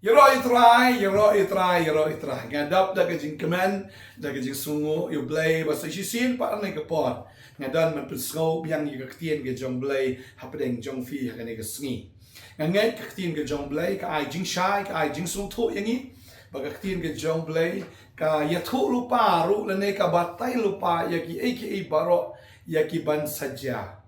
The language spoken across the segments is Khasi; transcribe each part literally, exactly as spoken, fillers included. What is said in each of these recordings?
Ïaroh ïa u Trai, ïaroh ïa u Trai, ïaroh ïa u Trai. Nga dap da ka jingkmen, da ka jingsngew ïa u Blei, ba sa shisien pat ha kane ka por nga don ban pynsngew biang ïa ka ktien ka jong u Blei hapdeng jong phi ha kane ka sngi. Nga ngeit ka ktien ka jong u Blei ka ai jingshai, ka ai jingsngewthuh ïa ngi. Ba ka ktien ka jong u Blei ka ïathuh lypa ruh lane ka batai lypa ïa kiei kiei baroh ïa ki ban sa jia.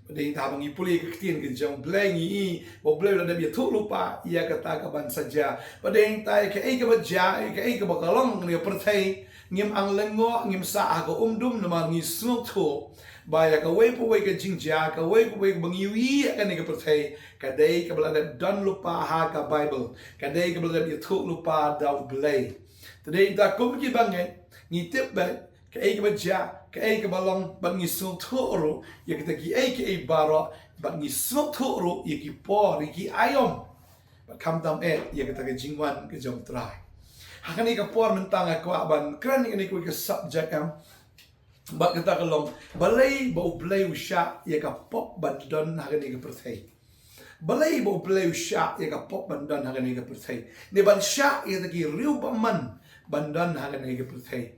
Ba dei tang ba ngi pule ka ktien ka jong u Blei ngi i ba u Blei u la dep ïathuh lypa ïa kata ka ban sa jia. Ba dei tang ïa kaei kaba jia, ïa kaei kaba ka long ha kane ka pyrthei, ngim ang lyngngoh, ngim sah ha ka umdum namar ngi sngewthuh ba ïa kawei pa kawei ka jingjia, kawei pa kawei kaba ngi ïohi ha kane ka pyrthei, ka dei kaba la dep don lypa ha ka Baibl, ka dei kaba la dep ïathuh lypa da u Blei. Te dei tang kum kiba ngeit, ngi tip ba kaei kaba jia, kaei kaba long, bad ngi sngewthuh ruh ïa kita kiei kiei baroh, bad ngi sngewthuh ruh ïa ki por, ïa ki aïom, bad khamtam eh ïa kata ka jingwan ka jong u Trai. Ha kane ka por mynta nga kwah ban kren ïa kane ka subject em, bad kata ka long, balei ba u Blei u shah ïa ka pop ban don ha kane ka pyrthei? Balei ba u Blei u shah ïa ka pop ban don ha kane ka pyrthei, ne ban shah ïa kita ki briew bymman ban don ha kane ka pyrthei?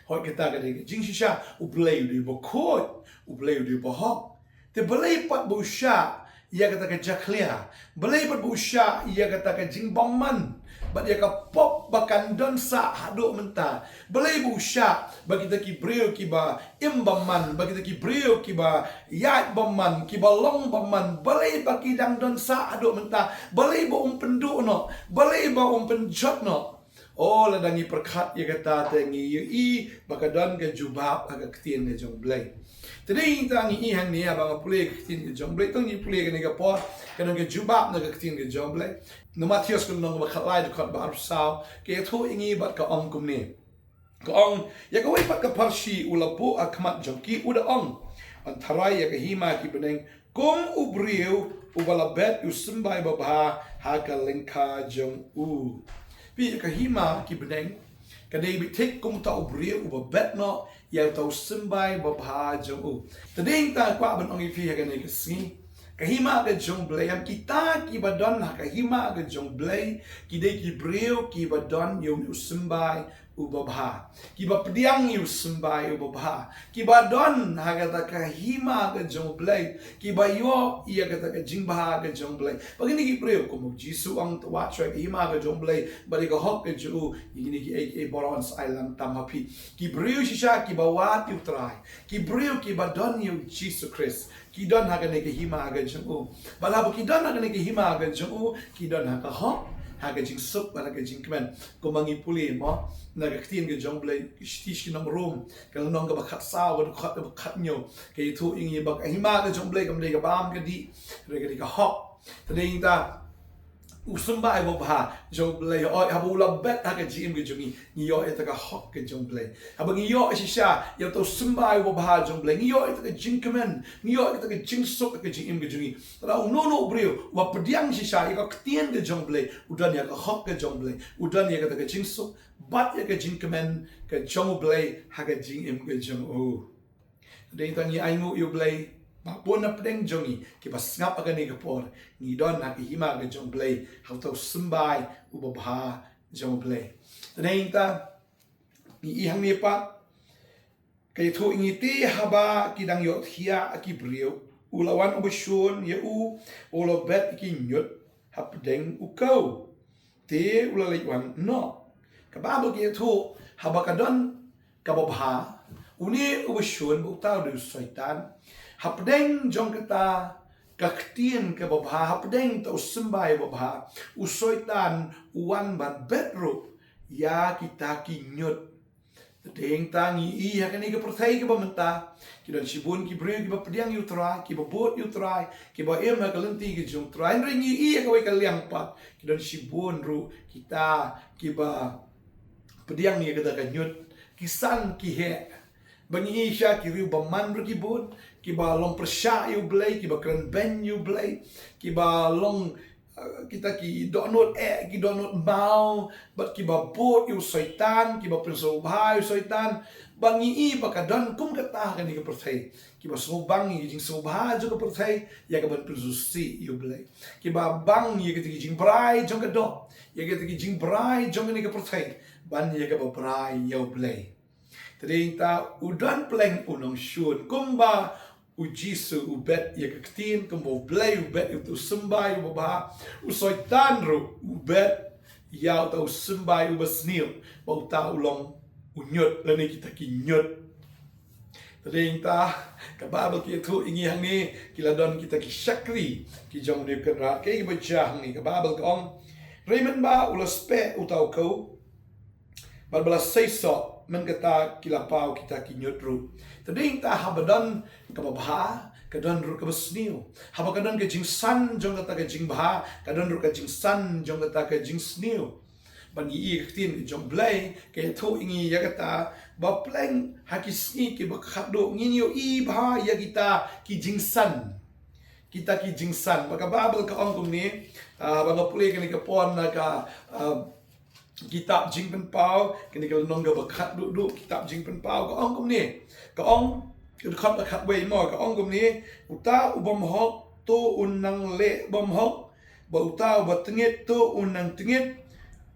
Hooid, kata ka dei ka jingshisha. U Blei u dei uba khuid, u Blei u dei uba hok. Te balei pat ba u shah ïa kata ka jakhlia? Balei pat ba u shah ïa kata ka jingbymman bad ïa ka pop ba kan don sah haduh mynta? Balei ba u shah ba kita ki briew kiba im bymman, ba kita ki briew kiba ïaid bymman, kiba long bymman, balei ba ki dang don sah haduh mynta? Balei ba um pynduh noh? Balei ba um pynjot noh? O, lada ngi pyrkhat ïa kata te ngi ïohi ba ka don ka jubab ha ka ktien ka jong u Blei. Te dei tang ngi i hangne, haba nga pule ka ktien ka jong u Blei, tang ngi pule kane ka por, ka don ka jubab na ka ktien ka jong u Blei. Na u Mathaios ka lynnong kaba khatlai, dkhot ba arphew saw, ka ïathuh ïa ngi bad ka ong kumne. Ka ong, ïa kawei pat ka pharshi u la buh ha khmat jong ki, u da ong, ban tharai ïa ka hima ki bneng kum u briew uba la bet ïa u symbai babha ha ka lyngkha jong u. Phi, ïa ka hima ki bneng ka dei beit thik kum uta u briew uba bet noh ïa uta u symbai babha jong u. Te dei tang kwah ban ong ïa phi ha kane ka sngi, ka hima ka jong u Blei, em, kita kiba don ha ka hima ka jong u Blei ki dei ki briew kiba don ïa u symbai uba bha, kiba pdiang ïa u symbai uba bha, kiba don ha kata ka hima ka jong u Blei, kiba ïoh ïa kata ka jingbha ka jong u Blei. Ba kine ki briew, kum u Jisu u ong, to wad shuwa ïa ka hima ka jong u Blei bad ïa ka hok ka jong u, ïa kine kiei kiei baroh yn sa ai lang tam ha phi. Ki briew shisha kiba wad ïa u Trai, ki briew kiba don ïa u Jisu Khrist, ki don ha kane ka hima ka jong u. Bad haba ki don ha kane ka hima ka jong u, ki don ha ka hok, ha ka jingsuk bad ha ka jingkmen. Kumba ngi pule mo na ka ktien ka jong u Blei, shithi sha ki nong Rom, ka lynnong kaba khatsaw, ka dkhot kaba khathynñiew, ka ïathuh ïa ngi ba ka hima ka jong u Blei kam dei ka bam ka dih, hynrei ka dei ka hok. Te dei tang u symbai babha jong u Blei, hooid, haba u la bet ha ka jingim ka jong ngi, ngi ïoh ïa kata ka hok ka jong u Blei. Haba ngi ïoh shisha ïa uta u symbai uba bha jong u Blei, ngi ïoh ïa kata ka jingkmen, ngi ïoh ïa kata ka jingsuk ha ka jingim ka jong ngi. Te lada uno uno u briew uba pdiang shisha ïa ka ktien ka jong u Blei, u don ïa ka hok ka jong u Blei, u don ïa kata ka jingsuk bad ïa ka jingkmen ka jong u Blei ha ka jingim ka jong u. Te dei tang ngi ainguh ïa u Blei ba bun napdeng jong ngi kiba sngap ha kane ka por, ngi don ha ka hima ka jong u Blei, ha uta u symbai uba bha jong u Blei. Te dei tang ngi i hangne pat, ka ïathuh ïa ngi, te haba ki dang ïohthiah ki briew, u la wan uba shun ïa u, u la bet ïa ki ñiut hapdeng u kew. Te u la leit wan noh. Ka Baibl ka ïathuh, haba ka don kaba bha, une uba shun, ba uta u dei u Soitan, hapdeng jong kata ka ktien kaba bha, hapdeng uta u symbai uba bha, u Soitan u wan ban bet ruh ïa kita ki ñiut. Te dei tang ngi i ha kane ka pyrthei kaba mynta, ki don shibun ki briew kiba pdiang ïa u Trai, kiba bud ïa u Trai, kiba im ha ka lynti ka jong u Trai. Hynrei ngi i ha kawei ka liang pat, ki don shibun ruh kita kiba pdiang ïa kata ka ñiut, ki san ki heh. Ba ngi i shisha ki briew bymman ruh ki bun, kiba long pyrshah ïa u Blei, kiba kren beiñ ïa u Blei, kiba long eh, kita ki dohnud eh, ki dohnud maw, bad kiba bud ïa u Soitan, kiba pynsngewbha ïa u Soitan, ba ngi i ba ka don kum kata ha kane ka pyrthei. Kiba sngewbang ïa ka jingsngewbha jong ka pyrthei, ïa kaban pynsngewsih ïa u Blei. Kiba bang ïa kita ki jingbrai jong ka doh, ïa kita ki jingbrai jong kane ka pyrthei, ban ïa kaba brai ïa u Blei. Te dei ta u don pleng u nongshun, kumba u Jisu u bet ïa ka ktien, kumba u Blei u bet ïa uta u symbai uba bha, u Soitan ruh u bet ïa uta u symbai uba sniew, ba uta u long u ñiut, lane kita ki ñiut. Te dei ta, ka Baibl ka ïathuh ïa ngi hangne, ki la don kita ki shakri, ki jong une u Kynrad, kaei kaba jia hangne, ka Baibl ka ong, hynrei mynba u la speh uta u khaw, bad ba la seisoh, mynta kata ki la paw kita ki ñiut ruh. Te dei ta haba don kaba bha, ka don ruh kaba sniew. Haba ka don ka jingsan jong kata ka jingbha, ka don ruh ka jingsan jong kata ka jingsniew. Ban ïohi ïa ka ktien jong u Blei, ka ïathuh ïa ngi ïa kata, ba pleng ha ki sngi kiba khatduh ngin ïohi bha ïa kita ki jingsan. Kita ki jingsan. Ba ka Baibl ka ong kumne, ah, ba nga pule kane ka por na ka, ah, kitab Jingpynpaw, kane ka lynnong kaba khatduh duh, kitab Jingpynpaw, ka ong kumne. Ka ong, ka dkhot ba khatwei mo, ka ong kumne, uta u bymhok, to un nang leh bymhok, bad uta uba tngit, to un nang tngit,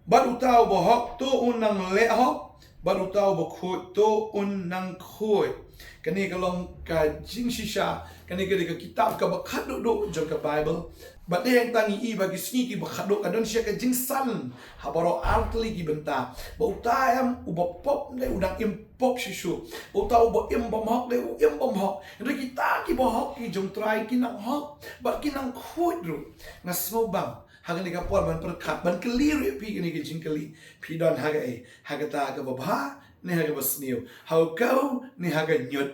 bad uta uba hok, to un nang leh hok, bad uta uba khuid, to un nang khuid. Kane ka long ka jingshisha, kane ka dei ka kitab kaba khatduh duh jong ka Baibl. Bad dei hangta ngi i ba ki sngi kiba khatduh ka don shisha ka jingsan ha baroh ar tylli ki bynta. Ba uta em uba pop dei u dang im pop shuh shuh. Ba uta uba im bymhok dei u im bymhok. Hynrei kita kiba hok ki jong u Trai ki nang hok bad ki nang khuid ruh. Nga sngewbang ha kane ka por ban pyrkhat, ban kylli ruh ïa phi kane ka jingkylli. Phi don ha kaei? Ha kata kaba bha ne ha kaba sniew? Ha u khaw ne ha ka ñiut?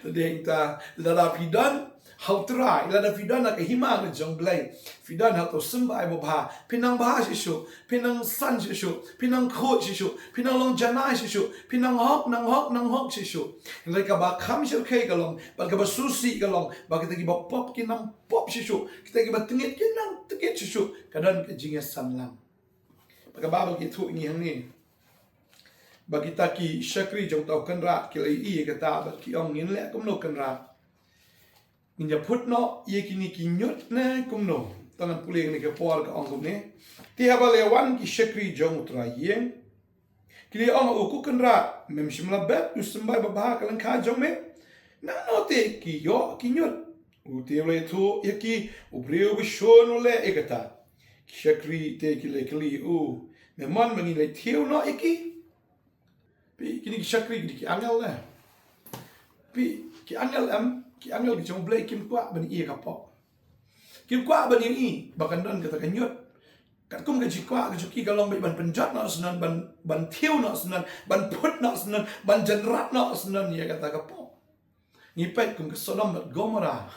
Te dei ta, lada phi don ha u Trai, lada phi don ha ka hima ka jong u Blei, phi don ha uta u symbai uba bha, phin nang bha shuh shuh, phin nang san shuh shuh, phin nang khuid shuh shuh, phin nang long janai shuh shuh, phin nang hok, nang hok, nang hok shuh shuh. Hynrei kaba kham shyrkhei ka long, bad kaba sngewsih ka long, ba kita kiba pop ki nang pop shuh shuh, kita kiba tngit ki nang tngit shuh shuh. Ka don ka jingïasanlang. Ba ka Baibl ka ïathuh ïa ngi hangne, ba kita ki shakri jong uta u Kynrad ki la ïohi ïa kata, bad ki ong, ngin leh kumno Kynrad? Ngin ïa phut noh ïa kine ki ñiut ne kumno? Tang ngan pule kane ka por ka ong kumne. Te haba la ïa wan ki shakri jong u trai ïing, ki la ong ha u, ko Kynrad, mem shym la bet u symbai babha ha ka lyngkha jong me? Nangno te ki ïoh ki ñiut? U te u la ïathuh ïa ki, u briew ba shun u leh ïa kata. Ki shakri te ki la kylli ïa u, me mon ba ngin leit thiew noh ïa ki? Phi, kine ki shakri ki dei ki angel ne? Phi, ki angel em, ki angel ki jong u Blei kim kwah ban ïohi ïa ka pop. Kim kwah ban ïohi ba kan don kata ka ñiut. Katkum ka jingkwah ka jong ki ka long beit ban pynjot noh snon, ban, ban thiew noh snon, ban phut noh snon, ban jynrat noh snon ïa kata ka pop. Ngi peit kum ka Sodom bad Gomorrah.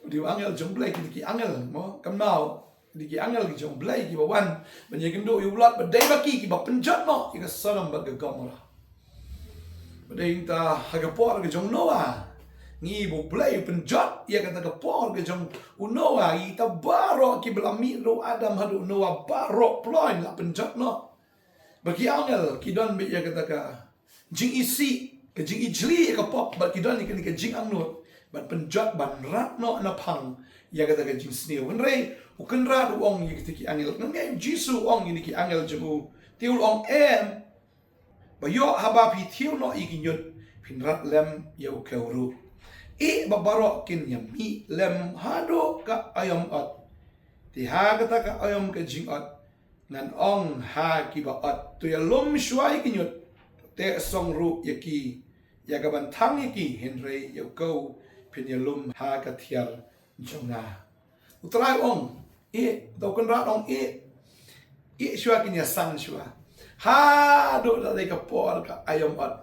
Dei u angel jong u Blei, kine ki angel mo, kynmaw. Dei ki angel ki jong u Blei kiba wan ban ïakynduh ïa u Lot, ba dei ba ki kiba pynjot noh ïa ka Sodom bad ka Gomorrah. Ba dei ta ha ka por ka jong u Noah. Ngi ba u Blei u pynjot ïa kata ka por ka jong u Noah, ïa kita baroh kiba la mih na u Adam haduh u Noah baroh ploin la pynjot noh. Ba ki angel ki don beit ïa kata ka jingisih, ka jingijli ïa ka pop, bad ki don ïa kane ka jingangnud ban pynjot, ban rat noh naphang ïa kata ka jingsniew. Hynrei u Kynrad u ong ïa kita ki angel, ngan ong, u Jisu u ong ïa kine ki angel jong u, te u ong, em, ba ïoh haba phi thiew noh ïa ki ñiut, phin rat lem ïa u khaw ruh. Ïeh ba baroh kin ïa mih lem haduh ka aïom ot. Te ha kata ka aïom ka jingot, ngan ong ha kiba ot, to ïalum shuwa ïa ki ñiut, to teh song ruh ïa ki, ïa kaban thang ïa ki, hynrei ïa u khaw phin ïalum ha ka thiar jong nga. U Trai u ong, ïeh, uta u Kynrad u ong, ïeh, ïeh shuwa, kin ïasang shuwa. Haduh la dei ka por ka aïom ot.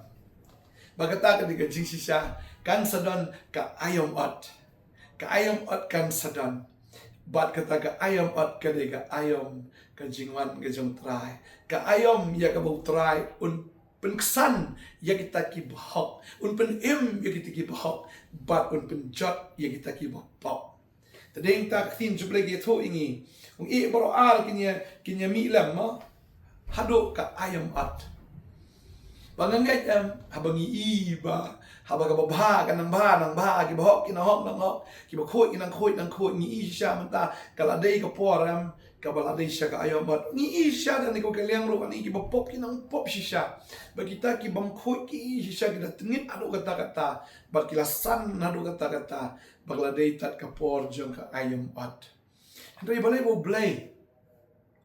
Ba kata ka dei ka jingshisha, kan sa don ka aïom ot. Ka aïom ot kan sa don. Bad kata ka aïom ot ka dei ka aïom ka jingwan ka jong u Trai. Ka aïom ïa kaba u Trai un pynksan ïa kita kiba hok. Un pynim ïa kita kiba hok. Bad un pynjot ïa kita kiba pop. Te dei ta ka ktien jong U Blei ka ïathuh ïa ngi. Ong ïa baroh ar kin ïa, kin ïa mih lem mo. Haduh ka aïom ot. Ba nga ngeit em, haba ngi i ba, haba kaba bha ka nang bha, nang bha, kiba hok ki nang hok nang hok, kiba khuid ki nang khuid nang khuid, ngi i shisha mynta ka la dei ka por em, kaba la dei sha ka aïom ot. Ngi i shisha da ni ko ka liang ruh, ani kiba pop ki nang pop shisha. Ba kita kibym khuid ki i shisha, ki da tngit haduh katta katta, bad ki la san haduh katta katta, ba ka la dei tat ka por jong ka aïom ot. Hynrei balei ba U Blei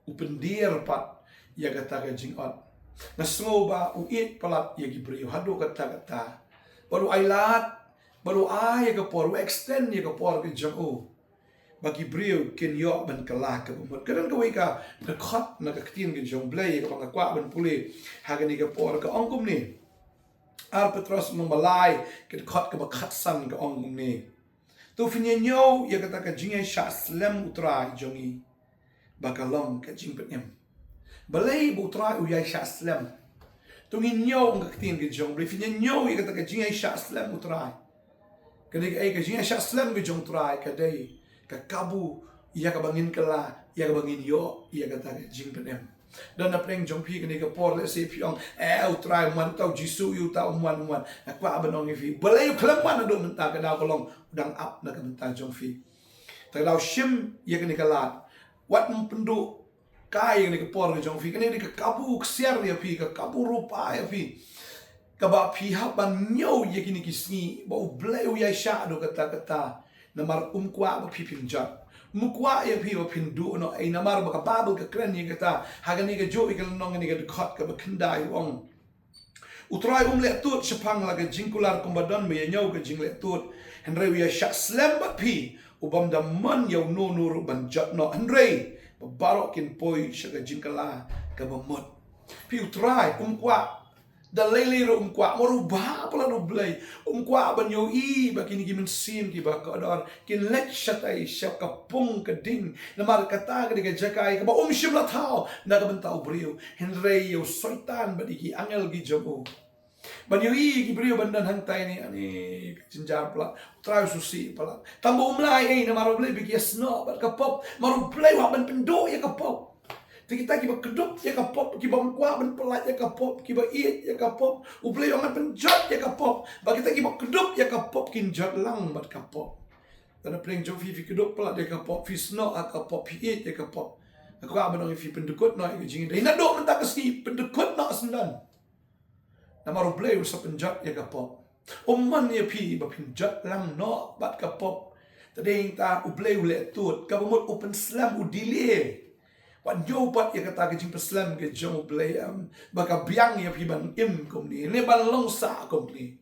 u pyndier pat ïa kata ka jingot? Nga sngew ba u ïeit palat ïa ki briew haduh katta katta. Bad u ailad, bad u ai ïa ka por, u extend ïa ka por ka jong u. Ba ki briew kin ïoh ban kylla kaba mut. Ka don kawei ka dkhot na ka ktien ka jong U Blei kaba nga kwah ban pule ha kane ka por, ka ong kumne. Ar Petros lynnong ba lai, ka dkhot kaba khatsan, ka ong kumne. To phin ïa ñiew ïa kata ka jingïaishah slem U Trai jong ngi, ba ka long ka jingpynim. Balei ba U Trai u ïaishah slem? To ngin ñiew, ong ka ktien ka jong U Blei, phin ïa ñiew ïa kata ka jingïaishah slem U Trai. Ka dei kaei ka jingïaishah slem ka jong U Trai? Ka dei ka kabu ïa kaba ngin kylla, ïa kaba ngin ïoh ïa kata ka jingpynim. Don na pdeng jong phi kane ka por, lehse phi ong, eh, U Trai um wan, uta U Jisu ïa uta um wan, um wan. Nga kwah ban ong ïa phi, balei u khlem wan haduh mynta? Ka daw ka long u dang ap na ka bynta jong phi. Te ka daw shim ïa kane ka lad. Wat ym pynduh kai ïa kane ka por ka jong phi. Kane ka dei ka kabu ksiar ïa phi, ka kabu rupa ïa phi, kaba phi hap ban ñiew ïa kine ki sngi, ba U Blei u ïaishah haduh katta katta. Namar um kwah ba phi phin jot. Um kwah ïa phi ba phin duh noh ei, namar ba ka Baibl ka kren ïa kata. Ha kane kajuh ïa ka lynnong, kane ka dkhot kaba khyndai, u ong, U Trai um leh tuid shaphang la ka jingkular kumba don ba ïa ñiew ka jingleh tuid. Hynrei u ïaishah slem bad phi, u bym da mon ïa uno uno ruh ban jot noh. Hynrei ba baroh kin poi sha ka jingkylla kaba mut. Phi, U Trai um kwah da lei lei ruh, um kwah, namar u bha palat U Blei. Um kwah ban ïohi ba kine ki mynsiem kiba kordor kin leit shatai sha ka pung ka ding. Namar kata ka dei ka jaka kaba um shym la thaw na ka bynta u briew. Hynrei ïa u Soitan bad ïa ki angel ki jong u. Ban ïohi ïa ki briew ban don hangtai ne, ani ka jynjar palat. U Trai u sngewsih palat. Tang ba um lah ei, namar U Blei ba ki ïasnoh bad ka pop. Namar U Blei u hap ban pynduh ïa ka pop. Te kita kiba kdup ïa ka pop, kibym kwah ban pyllait ïa ka pop, kiba ïeit ïa ka pop, U Blei u ong ban pynjot ïa ka pop. Ba kita kiba kdup ïa ka pop kin jot lang bad ka pop. Lada pdeng jong phi, phi kdup palat ïa ka pop, phi snoh ha ka pop, phi ïeit ïa ka pop, nga kwah ban ong ïa phi, pyndkut noh ïa ka jingïadei. Naduh mynta ka sngi pyndkut noh syndon. Namar U Blei u sa pynjot ïa ka pop. Um mon ïa phi ba phin jot lang noh bad ka pop. Te dei ta U Blei u leh tuid, kaba mut u pynslem, u delay. Wat ñiew pat ïa kata ka jingpynslem ka jong U Blei em, ba ka biang ïa phi ban im kumne, ne ban long sah kumne.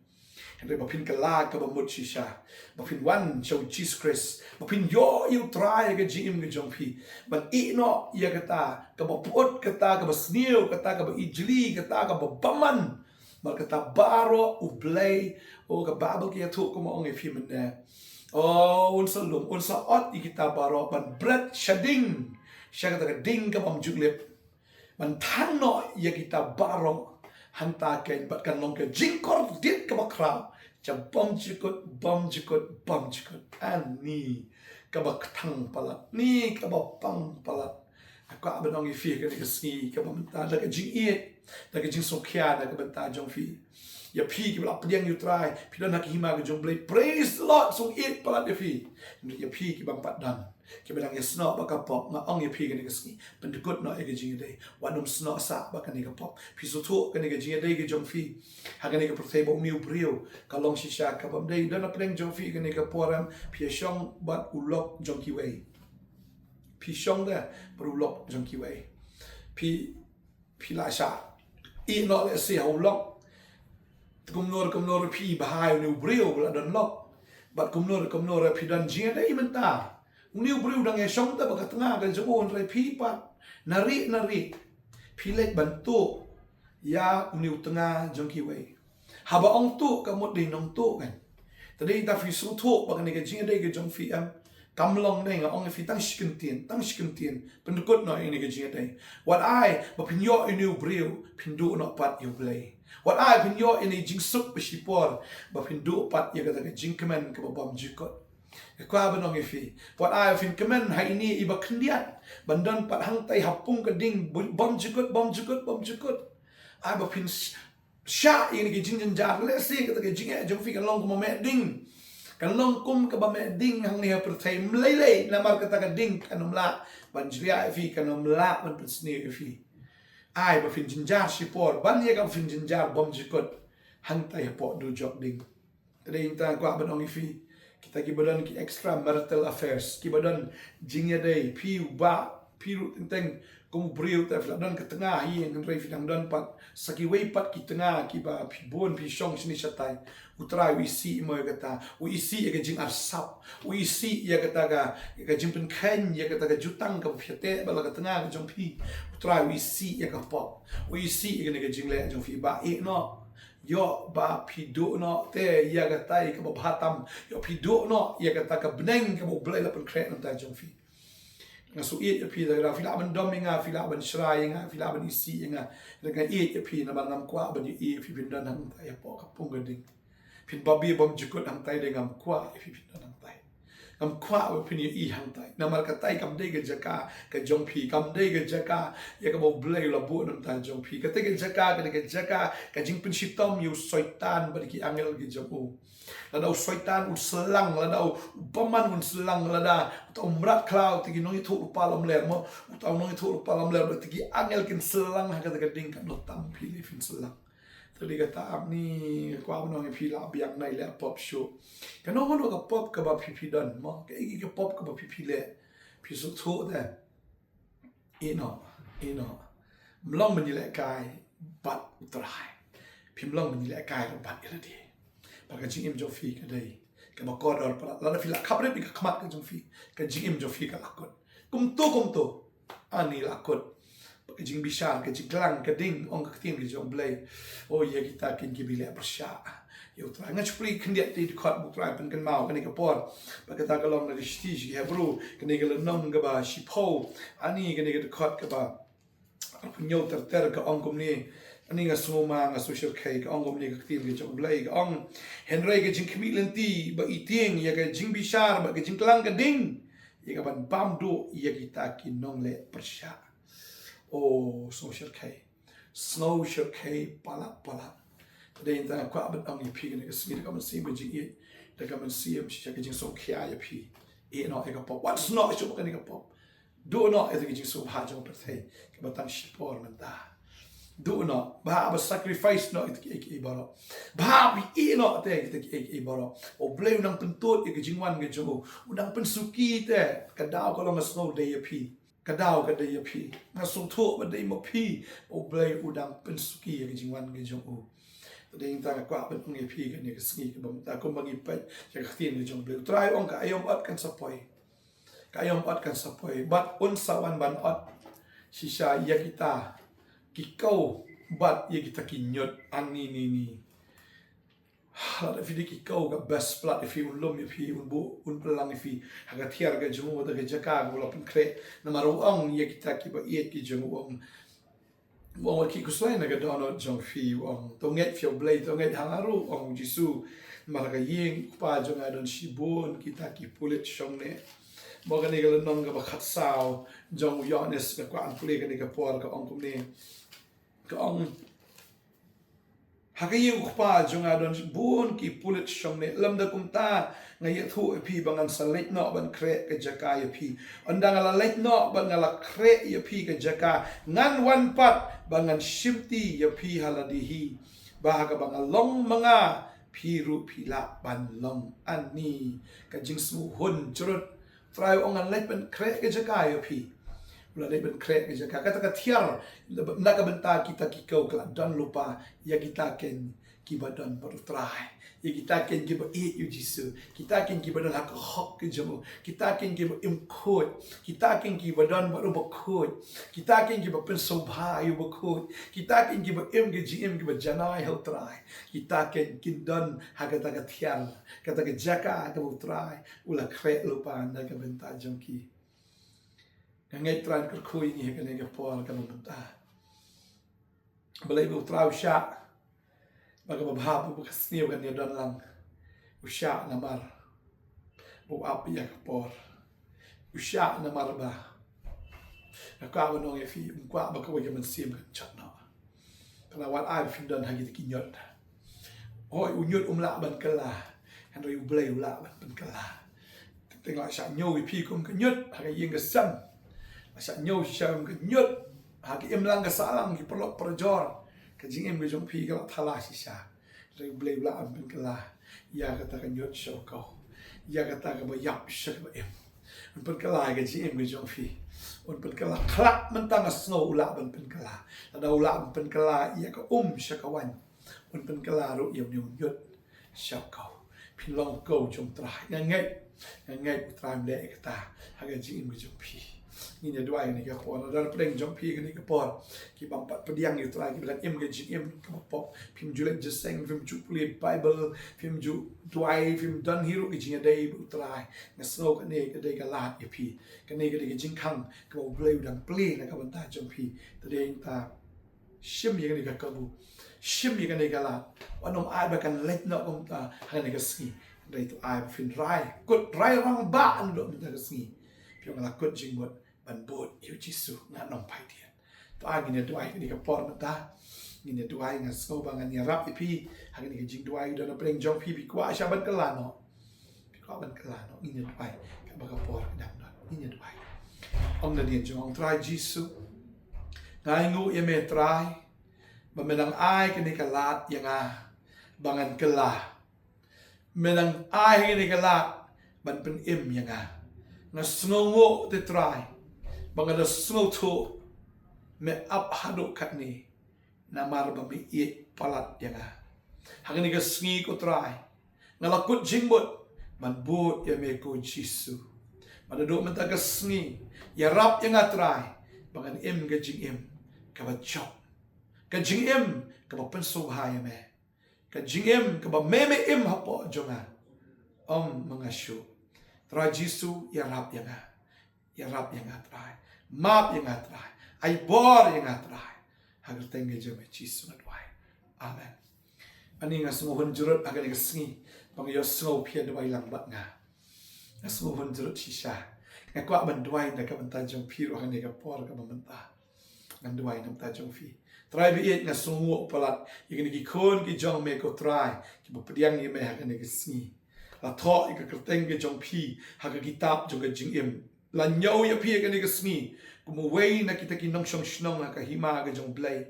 Hynrei ba phin kylla kaba mut shisha. Ba phin wan sha U Jisu Khrist. Ba phin ïoh ïa U Trai ïa ka jingim ka jong phi. Ban ïeh noh ïa kata kaba pyut, kata kaba sniew, kata kaba ijli, kata kaba bymman. Namar kata baroh U Blei, o, ka Baibl ka ïathuh kumba ong ïa phi mynne. O, un sa lum, un sa ot ïa kita baroh ban bret shading sha kata ka ding kabym ju lip. Ban thang noh ïa kita baroh hangta kein, bad kan long ka jingkordit kaba khraw. Sha bymjukut, bymjukut, bymjukut. Ani kaba kthang palat, ni kaba pang palat. Nga kwah ban ong ïa phi kane ka sngi kaba mynta, da ka jingïeit, da ka jingsngewkhia na ka bynta jong phi. Ïa phi kiba la pdiang ïa U Trai, phi don ha ka hima ka jong U Blei, praise the Lord, sngewbha palat ïa phi. Ïa phi kibym pat don, kiba dang ïasnoh bad ka pop, nga ong ïa phi kane ka sngi, pyndkut noh ïa ka jingïadei. Wat nym snoh sah bad kane ka pop. Phi sngewthuh kane ka jingïadei ka jong phi ha kane ka pyrthei, ba une u briew ka long shisha kabym dei. Don na pdeng jong phi kane ka por em, phi ïashong bad u lok jong kiwei. Phi shong da bad u lok jong kiwei. Phi, phi la shah ïeh noh lehse ha u lok. Te kumno re kumno re phi bha ïa une u briew ba la don lok. Bad kumno re kumno re phi don jingïadei mynta. Une u briew dang ïashong te bad ka tnga ka jong u, hynrei phi pat, na rieh na rieh phi leit ban tuh ïa une u tnga jong kiwei. Haba ong tuh, ka mut dei nongtuh kan. Te dei ta phi sngewthuh ba kane ka jingïadei ka jong phi em, kam long dei, nga ong ïa phi, tang shi kyntien, tang shi kyntien, pyndkut noh ïa kane ka jingïadei. Wat ai ba phin ïoh ïa une u briew, phin duh noh pat ïa U Blei. Wat ai phin ïoh ïa une u jingsuk ba shipor, ba phin duh pat ïa kata ka jingkmen kaba bymjukut. Nga kwah ban ong ïa phi, wat ai ba phin kmen ha ine i ba khyndiat ban don pat hangtai ha pung ka ding bymjukut, bymjukut, bymjukut. Ai ba phin shah ïa kine ki jingjynjar. Lehse kata ka jingeh jong phi kan long kum ba meh ding, kan long kum kaba meh ding hangne ha pyrthei. Ym lei lei namar kata ka ding kan ym lah ban jliah ïa phi, kan ym lah ban pynsniew ïa phi. Ai ba phin jynjar shipor ban ïa kaba phin jynjar bymjukut hangtai hapoh dujok ding. Te dei tang kwah ban ong ïa phi, kita kiba don ki extramarital affairs, kiba don jingïadei, phi u bah, phi ruh teng teng kum u briew te phi la don ka tnga hi, hynrei phi dang don pat sa kiwei pat ki tnga kiba phi bun phi shong shane shatai. U Trai u isih mo ïa kata, u isih ïa ka jingarsap, u isih ïa kata ka, ka jingpynkheiñ ïa kata ka jutang kaba phi teh bad la ka tnga ka jong phi. U Trai u isih ïa ka pop, u isih ïa kane ka jingleh jong phi. Bah, ïeh noh. Ïoh ba phi duh noh te ïa katai kaba bha tam. Ïoh phi duh noh ïa kata ka bneng kaba U Blei la pynkhreh na bynta jong phi. Nga shu ïeit ïa phi, lada phi lah ban dom ïa nga, phi lah ban shrai ïa nga, phi lah ban isih ïa nga. Nga ïeit ïa phi namar ngam kwah ban ïohi ïa phi phin don hangtai hapoh ka pung ka ding. Phin babe bymjukut hangtai, dei ngam kwah ïa phi phin don hangtai. Ngam kwah ba phin ïohi hangtai namar katai kam dei ka jaka ka jong phi, kam dei ka jaka ïa kaba U Blei u la buh na bynta jong phi. Katai ka jaka ka dei ka jaka ka jingpynshitom ïa u Soitan bad ki angel ki jong u. Lada u Soitan un syllang, lada u bymman un syllang, lada uta u mrad khlaw, uta ki nongïathuhlypa lamler mo, uta u nongïathuhlypa lamler bad uta ki angel kin syllang ha kata ka ding, katno tam phi lei phin syllang. Te dei kata, ap ni kwah ban ong ïa phi, lah biang, nai leh pop shuh. Kano kano ka pop kaba phi phi don mo, kaei ka pop kaba phi phi leh, phi sngewthuh te. Ïeh noh, ïeh noh. Ym long ban ïalehkai bad U Trai. Phim long ban ïalehkai ruh bad ïa lade. Bad ka jingim jong phi ka dei kaba kordor palat. Lada phi la khapbrip ïa ka khmat ka jong phi, ka jingim jong phi ka la kut. Kumto kumto, ani la kut. Bad ka jingbishar, ka jingklang ka ding, ong ka ktien ka jong U Blei, o ïa kita kin ki ba ïaleh pyrshah ïa U Trai. Ngan shu pule khyndiat ïa ki dkhot ba U Trai pynkynmaw kane ka por. Bad kata ka long na ka shithi sha ki Hebru, kane ka lynnong kaba shiphew. Ani kane ka dkhot kaba arphew hynñiew ter ter ka ong kumne. Ani nga sngew ma nga sngew shyrkhei, ka ong kumne ka ktien ka jong U Blei, ka ong, hynrei ka jingkhmih lynti ba i tieng ïa ka jingbishar bad ka jingklang ka ding, ïa ka ban bam duh ïa kita ki nongleh pyrshah. O, sngew shyrkhei. Sngew shyrkhei palat palat. Te dei tang kwah ban ong ïa phi kane ka sngi da ka mynsiem ka jingïeit, da ka mynsiem shisha ka jingsngewkhia ïa phi. Ïeh noh ïa ka pop. Wat snoh shuh kane ka pop. Duh noh ïa ka jingsngewbha jong ka pyrthei kaba tang shipor mynta. Duh noh, bha ba sacrifice noh ïa kiei kiei baroh. Bha ba ïeh noh te ïa kiei kiei baroh. U Blei u nang pyntud ïa ka jingwan ka jong u. U nang pynsuki te, ka daw ka long, nga sngew dei ïa phi. Ka daw ka dei ïa phi. Nga sngewthuh ba dei ma phi. U Blei u dang pynsuki ïa ka jingwan ka jong u. Te dei tang nga kwah ban ong ïa phi kane ka sngi kaba mynta kumba ngi peit ïa ka ktien ka jong U Blei. U Trai u ong ka aïom ot kan sa poi. Ka aïom ot kan sa poi. Bad un sa wan ban ot shisha ïa kita ki kew bad ïa kita ki ñiut. Ani ni ni. Lada phi dei ki kew, ka best palat ïa phi, un lum ïa phi, un buh, un pynlang ïa phi ha ka thiar ka jong u, ha ka jaka kaba u la pynkhreh. Namar u ong ïa kita kiba ïeit ki jong u, u ong, u ong, wat khih khuslai na ka dohnud jong phi, u ong. To ngeit ïa U Blei, to ngeit ha nga ruh, u ong U Jisu. Namar ha ka ïing u Kpa jong nga don shibun kita ki pulit shongneh. Mo, kane ka lynnong kaba khatsaw jong u Ïoannis, nga kwah ban pule kane ka por, ka ong kumne. Ka ong, ha ka ïing u Kpa jong nga don bun ki pulit shongneh. Lymda kumta nga ïathuh ïa phi ba ngan sa leit noh ban khreh ka jaka ïa phi. Ynda nga la leit noh bad nga la khreh ïa phi ka jaka, ngan wan pat ba ngan shimti ïa phi ha lade hi, ba ha kaba nga long ma nga, phi ruh phi lah ban long. Ani ka jingsngewhun jrut. Trai u ong, ngan leit ban khreh ka jaka ïa phi. U la leit ban khreh ka jaka. Kata ka thiar, na ka bynta kita ki kew ka la don lypa ïa kita ken kiba don bad U Trai, ïa kita ken kiba ïeit ïa U Jisu, kita ken kiba don ha ka hok ka jong u, kita ken kiba im khuid, kita ken kiba don bad u Bakhuid, kita ken kiba pynsngewbha ïa u Bakhuid, kita ken kiba im ka jingim kiba janai ha U Trai. Kita ken kin don ha kata ka thiar, kata ka jaka kaba U Trai u la khreh lypa na ka bynta jong ki. Nga ngeit Trai un kyrkhu ïa ngi ha kane ka por kaba mynta. Balei ba U Trai u shah, ba kaba bha ba ka sniew kan ïa don lang. U shah namar U ap ïa ka por. U shah namar ba nga kwah ban ong ïa phi, um kwah ba kawei ka mynsiem kan jot noh. Ka la wat ai ba phin don ha kita ki ñiut. Hooid, u ñiut um lah ban kylla, hynrei U Blei u lah ban pynkylla. Te nga la shah ñiew ïa phi kum ka ñiut ha ka ïing ka sem. Nga la shah ñiew shisha kum ka ñiut ha ka imlang ka sahlang, ki paralok parajor. Ka jingim ka jong phi ka la thala shisha. Hynrei U Blei u lah ban pynkylla ïa kata ka ñiut sha u kaw, ïa kata kaba ïap sha kaba im. Un pynkylla ïa ka jingim ka jong phi. Un pynkylla. Khlad mynta nga sngew u lah ban pynkylla. Lada u lah ban pynkylla ïa ka um sha ka waiñ, un pynkylla ruh ïa une u ñiut sha u kaw. Phin long u kaw jong U Trai. Nga ngeit, nga ngeit U Trai un leh ïa kata ha ka jingim ka jong phi. Ngin ïa duwai kane ka por. Lada na pdeng jong phi kane ka por, ki bym pat pdiang ïa U Trai, ki bym pat im ka jingim kaba pop, phim ju leit jingïaseng, phim ju pule Baibl, phim ju duwai, phim don hi ruh ka jingïadei bad U Trai. Nga sngew kane ka dei ka lad ïa phi. Kane ka dei ka jingkhang kaba U Blei u dang plie na ka bynta jong phi. Te dei ta shim ïa kane ka kabu, shim ïa kane ka lad. Wat nym ai ba kan leit noh kumta ha kane ka sngi. Hynrei to ai ba phin rai kut, rai rangbah naduh mynta ka sngi. Phi ong, nga la kut jingmut ban bud ïa U Jisu, ngan ym phai dien. To ai, ngin ïa duwai kane ka por mynta. Ngin ïa duwai. Nga sngew ba ngan ïarap ïa phi ha kane ka jingduwai. Don na pdeng jong phi, phi kwah shisha ban kylla noh, phi kwah ban kylla noh, ngin ïa duwai. Katba ka por ka dang don, ngin ïa duwai. Ong nadien jong nga, Trai Jisu, nga ainguh ïa me Trai, ba me dang ai kane ka lad ïa nga ba ngan kylla. Me dang ai kane ka lad ban pynim ïa nga. Nga sngewnguh te Trai ba nga da sngewthuh me ap haduh katne, namar ba me ïeit palat ïa nga. Ha kane ka sngi ko Trai, nga la kut jingmut ban bud ïa me ko Jisu. Bad naduh mynta ka sngi, ïarap ïa nga Trai ba ngan im ka jingim kaba jop, ka jingim kaba pynsngewbha ïa me, ka jingim kaba me, me im hapoh jong nga. Ym ma nga shuh. Trai Jisu, ïarap ïa nga. Ïarap ïa nga Trai. Map ïa nga Trai. Ai bor ïa nga Trai. Ha ka kyrteng ka jong me Jisu nga duwai. Amen. Ani, nga sngewhun jrut ha kane ka sngi ba nga ïohsngew phi ïa duwai lang bad nga. Nga sngewhun jrut shisha. Nga kwah ban duwai na ka bynta jong phi ruh ha kane ka por kaba mynta. Ngan duwai na ka bynta jong phi. Trai baieit, nga sngewnguh palat ïa kine ki khun ki jong me ko Trai, kiba pdiang ïa me ha kane ka sngi. La thoh ïa ka kyrteng ka jong phi ha ka kitab jong ka jingim. La ñiew ïa phi ha kane ka sngi kum uwei na kita ki nongshong shnong ha ka hima ka jong U Blei.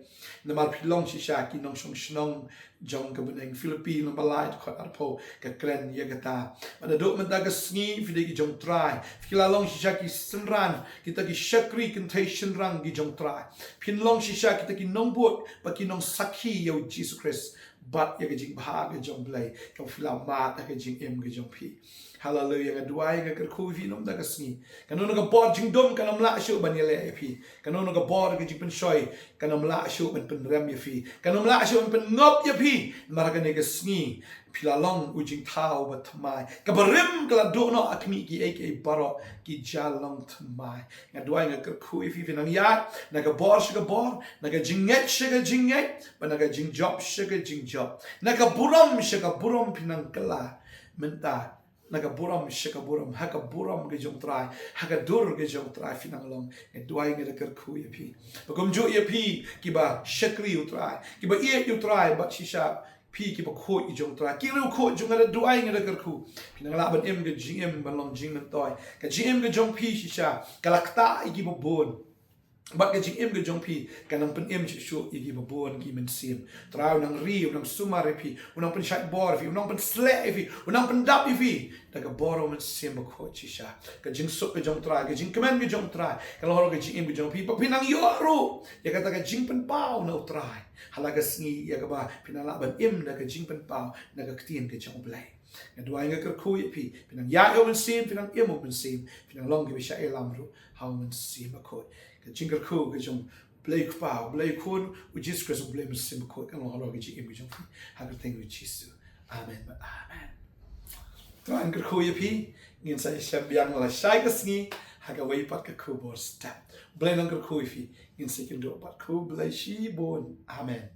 Namar phi long shisha ki nongshong shnong jong ka bneng. Philippi lynnong ba lai dkhot arphew ka kren ïa kata. Bad naduh mynta ka sngi phi dei ki jong U Trai. Phi la long shisha ki synran, kita ki shakri kynthei shynrang ki jong U Trai. Phin long shisha kita ki nongbud bad ki nongsakhi ïa U Jisu Khrist bad ïa ka jingbha ka jong U Blei kaba phi la mad ha ka jingim ka jong phi. Haleluia. Nga duwai, nga kyrkhu ïa phi na ka bynta ka sngi. Kano kano ka bor jingdum kan ym lah shuh ban ïaleh ïa phi. Kano kano ka bor ka jingpynshoi kan ym lah shuh ban pynrem ïa phi, kan ym lah shuh ban pynngop ïa phi. Namar ha kane ka sngi phi la long u jingthaw ba thymmai. Ka barim ka la duh noh ha khmih kiei kiei baroh, ki jia long thymmai. Nga duwai, nga kyrkhu ïa phi, phin nang ïaid na ka bor sha ka bor, na ka jingngeit sha ka jingngeit, bad na ka jingjop sha ka jingjop, na ka burom sha ka burom phin nang kylla mynta. Na ka burom sha ka burom, ha ka burom ka jong U Trai, ha ka dur ka jong U Trai phin nang long. Nga duwai, nga da kyrkhu ïa phi. Bad kumjuh ïa phi kiba shakri U Trai, kiba ïeit U Trai, bad shisha phi kiba khuid jong U Trai, ki riewkhuid jong nga, nga da duwai, nga da kyrkhu, phin nang lah ban im ka jingim ban long jingmyntoi. Ka jingim ka jong phi shisha ka la ktah ïa kiba bun. Bad ka jingim ka jong phi kan nang pynim shuh shuh ïa kiba bun ki mynsiem. U Trai u nang ri, u nang sumar ïa phi, u nang pynshait bor ïa phi, u nang pynsleh ïa phi, u nang pyndap ïa phi da ka bor u Mynsiem Bakhuid shisha. Ka jingsuk ka jong U Trai, ka jingkmen ka jong U Trai kan long halor ka jingim ka jong phi. Bad phin nang ïoh ruh ïa kata ka jingpynpaw na U Trai ha la ka sngi ïa kaba phin nang lah ban im da ka jingpynpaw na ka ktien ka jong U Blei. Nga duwai, nga kyrkhu ïa phi, phin nang ïaid ha u Mynsiem, phin nang im ha u Mynsiem, phin nang long kiba shah ïalam ruh ha u Mynsiem Bakhuid. Ka jingkyrkhu ka jong U Blei Kpa, U Blei Khun, U Jisu Khrist, U Blei Mynsiem Bakhuid kan long halor ka jingim ka jong phi, ha ka kyrteng U Jisu. Amen. Amen. Trai un kyrkhu ïa phi. Ngin sa ïashem biang lashai ka sngi ha kawei pat ka khubor step. U Blei un kyrkhu ïa phi. Ngin sa ïakynduh pat. Khublei shibun. Amen.